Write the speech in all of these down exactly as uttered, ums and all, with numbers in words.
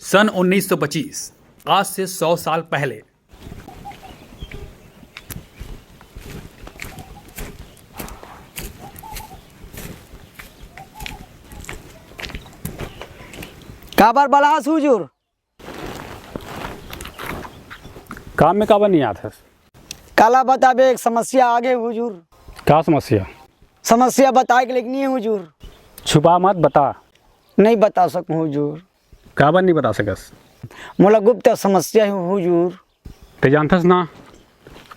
सन उन्नीस सौ पच्चीस, आज से सौ साल पहले। काबर बलास हुजूर? काम में काबर नहीं आत हस? काला बताबे, एक समस्या आगे हुजूर। का समस्या? समस्या बताए के लेकिन नहीं हुजूर। छुपा मत, बता। नहीं बता सकूं हुजूर। काबर नहीं बता सकस? मोला गुप्त समस्या हे हुजूर। ते जानथस ना,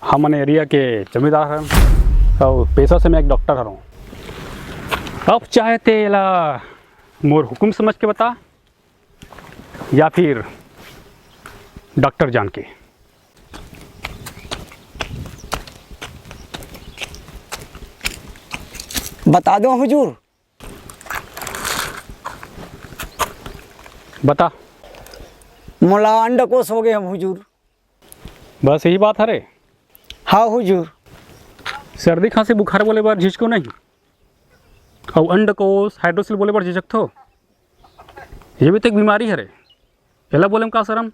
हमन एरिया के जमींदार हन, अउ पेशा से मैं एक डॉक्टर हरौं। अब चाहे ते एला मोर हुकुम समझ के बता, या फिर डॉक्टर जान के। बता दो हुजूर। बता। मोला अंडकोश हो गए हम हुजूर। बस यही बात हरे? हाँ हुजूर। सर्दी खांसी बुखार बोले बर झिझको नहीं, अउ अंडकोश हाइड्रोसिल बोले बर झिझकथो? ये भी तो एक बीमारी हरे, एला बोले में का शरम?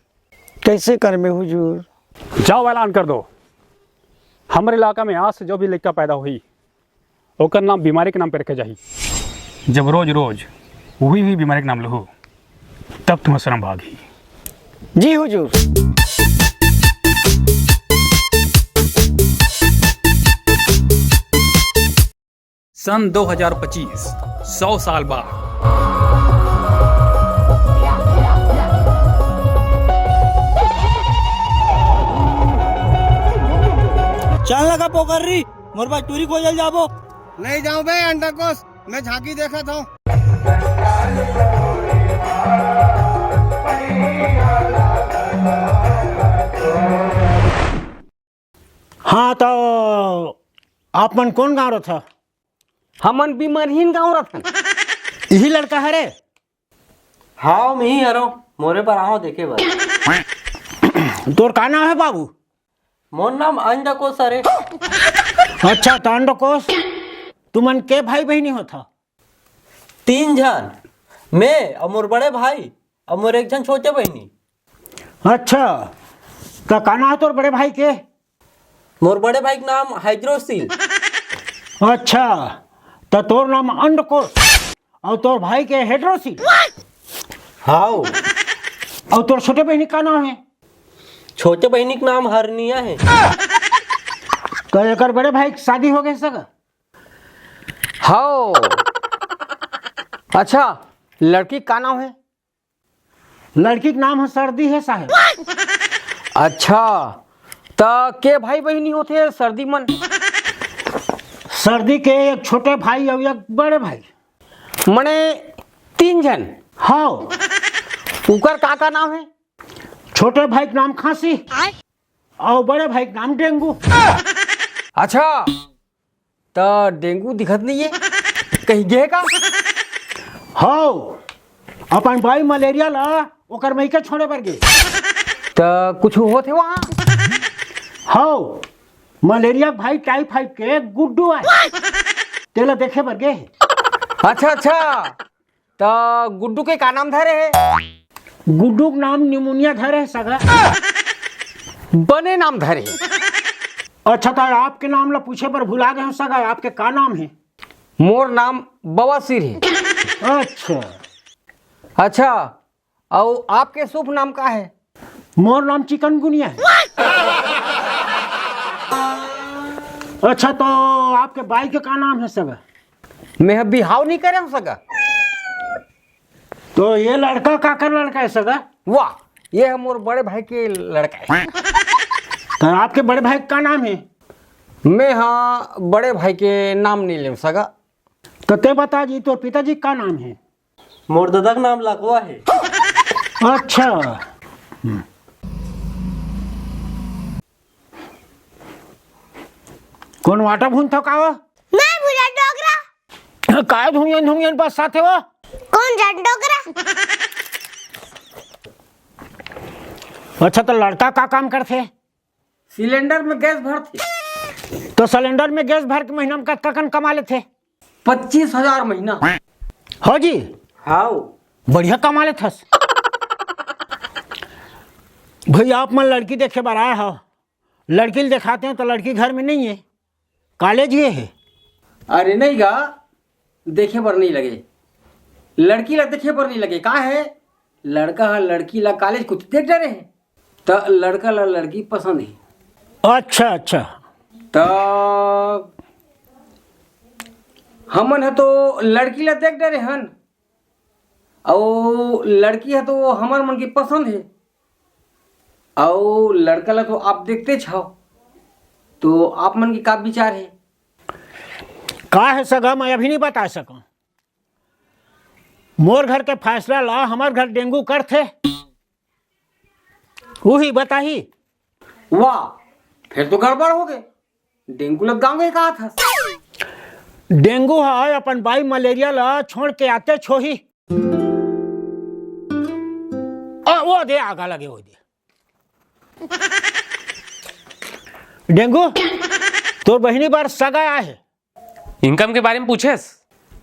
कैसे करबे हुजूर? जाओ ऐलान कर दो, हमर इलाका में आज से जो भी लइका पैदा होही, ओकर नाम बीमारी के नाम पे रखे जाही। जब रोज रोज वही वही बीमारी के नाम लहू, तब तुम्हें शर्म भागही। जी हुजूर। सन दो हज़ार पच्चीस, सौ साल बाद। चल लगा पोकर्री, मोर बर टूरी खोजल जाबो। नहीं जाऊं बे अंडकोश, मैं झांकी देखत हूँ। हाँ, तो आप मन कौन गाँव रथा? हमन बिमरहीन गाँव रथन। यही लड़का हरे? हाँ, मैं ही हरो, मोरे बर आहो देखे बर। तोर का नाम है बाबू? मोर नाम अंडकोश हरे। अच्छा, तो अंडकोश, तुमन के भाई बहिनी होथा? तीन झन, मैं अउ मोर बड़े भाई अउ मोर एक झन छोटे बहिनी। अच्छा, त का नाम है तोर बड़े भाई के? मोर बड़े भाई के नाम हाइड्रोसिल। अच्छा, त तोर नाम अंडकोश अउ तोर भाई के हाइड्रोसिल। हाउ। अउ तोर छोटे बहिनी का नाम है? छोटे बहिनी के नाम हरनिया है। त एकर बड़े भाई के शादी हो गए सगा? हाउ। अच्छा, लड़की का नाम है? लड़की के नाम है सर्दी है साहब। अच्छा, त के भाई बहिनी होथे सर्दी मन? सर्दी के एक छोटे भाई अउ एक बड़े भाई। मने तीन झन? हाँ। उकर का का नाम है? छोटे भाई के नाम खांसी अउ बड़े भाई के नाम डेंगू। अच्छा, त डेंगू दिखत नहीं है, कहीं गे का? हाउ, अपन बाई मलेरिया ला ओकर मइके छोड़े बर गे। त कुछ होत हे वहाँ? हाउ, मलेरिया के भाई टाइफाइड के गुड्डू आय, तेला देखे बर गे। अच्छा, अच्छा, त गुड्डू के का नाम धरे हे? गुड्डू के नाम निमोनिया धरे हे सगा। बने नाम धरे हे। अच्छा, त आपके नाम ला पूछे बर भुला गए हो सगा, आपके का नाम है? मोर नाम बवासीर हे। अच्छा। अच्छा, अउ आपके शुभ नाम का है? मोर नाम चिकनगुनिया है। अच्छा, तो आपके बाई के का नाम है सगा? मैं ह बिहाव नहीं करे हूँ सगा। तो ये लड़का काकर लड़का है सगा? वाह, ये है मोर बड़े भाई के लड़का है। तो आपके बड़े भाई का नाम है? मैं हाँ बड़े भाई के नाम नहीं ले सगा। तो ते बता जी, तोर पिताजी का नाम है? मोर ददा के नाम लकवा है। अच्छा। हम्म। कौन वाटा भून थो का वो? मैं भूजा डोकरा। काय धुंगियन धुंगियन बस साथे वो? कौन जा डोकरा? अच्छा, तो लड़का का काम करथे? सिलेंडर में गैस भरथे। तो सिलेंडर में गैस भर के महीना में कतका कन कमा लेथे? पच्चीस हजार महीना। हो जी। हाउ। बढ़िया कमा लेथस। भाई, आप मन लड़की देखे बर आए हो, लड़की ल देखाते हो तो लड़की घर में नहीं है, कॉलेज गए है। अरे नहीं गा, देखे बर नहीं लगे, लड़की ला देखे बर नहीं लगे। का है, लड़का ह लड़की ला कॉलेज कुछ देख डरे है, त लड़का ला लड़की पसंद है। अच्छा, अच्छा। त हमन ह तो लड़की ला देख डरे हन, अउ लड़की ह तो हमर मन के पसंद है, अउ लड़का ला तो आप देखते छव, तो आप मन के का विचार है? का है सगा, मैं अभी नहीं बता सकूं। मोर घर के फैसला ला हमर घर डेंगू करथे, उही बताही। वाह, फिर तो गड़बड़ हो गए। डेंगू लग गांव गए कहा था। डेंगू ह अपन बाई मलेरिया ला छोड़ के आते छोही। आ, वो दे आगा लगे, वो दे। डेंगू, तोर बहिनी बार सगा आए हे। इनकम के बारे में पूछेस?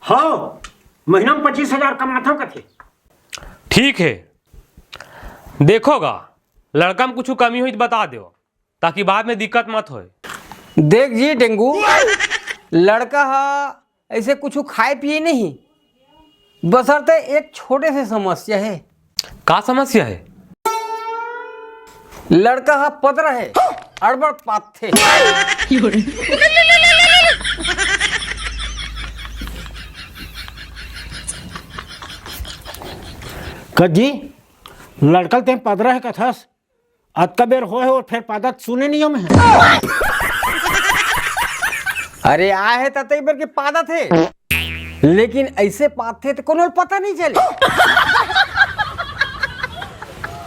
हाँ, महीना में पच्चीस हजार कमाथव कथे। ठीक है, देखोगा, लड़का में कुछ कमी हुई तो बता दो, ताकि बाद में दिक्कत मत होए। देख जी डेंगू, लड़का हा ऐसे कुछ खाए पिए नहीं, बसरते एक छोटे से समस्या है। का समस्या है? लड़का हा पतरा है, अड़बड़ पाथे। कजी, लड़का ते पतरा है कथस, अतका बेर होए हो, फेर पादत सुने नहीं हो मैं। अरे, आए हे त तई बेर के पादत हे, लेकिन ऐसे पादथे त कोनो ल पता नहीं चले।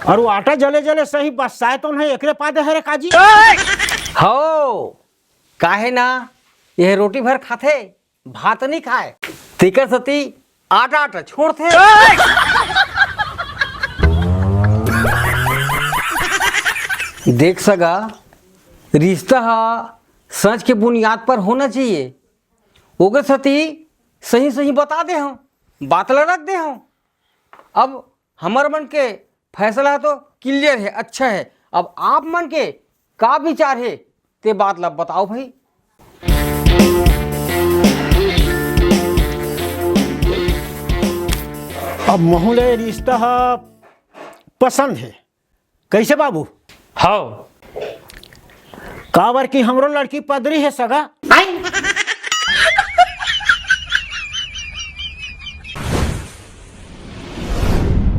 और वो आटा जले जले सही बस्साए तो नहीं, एकरे पादे हरे काजी। हो, काहे ना, यह रोटी भर खाथे, भात नहीं खाए, तेकर सती आटा आटा छोड़थे। देख सगा, रिश्ता हा सच के बुनियाद पर होना चाहिए। ओकर सती सही सही बता दे हूँ, बात ला रख दे हूँ। अब हमर मन के फैसला तो क्लियर है, अच्छा है। अब आप मन के का विचार है, ते बात ला बताओ भाई। अब महू ले रिश्ता हा पसंद है, कैसे बाबू? हव। काबर कि हमरो लड़की पदरी है सगा।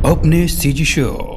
अपने सीजी शो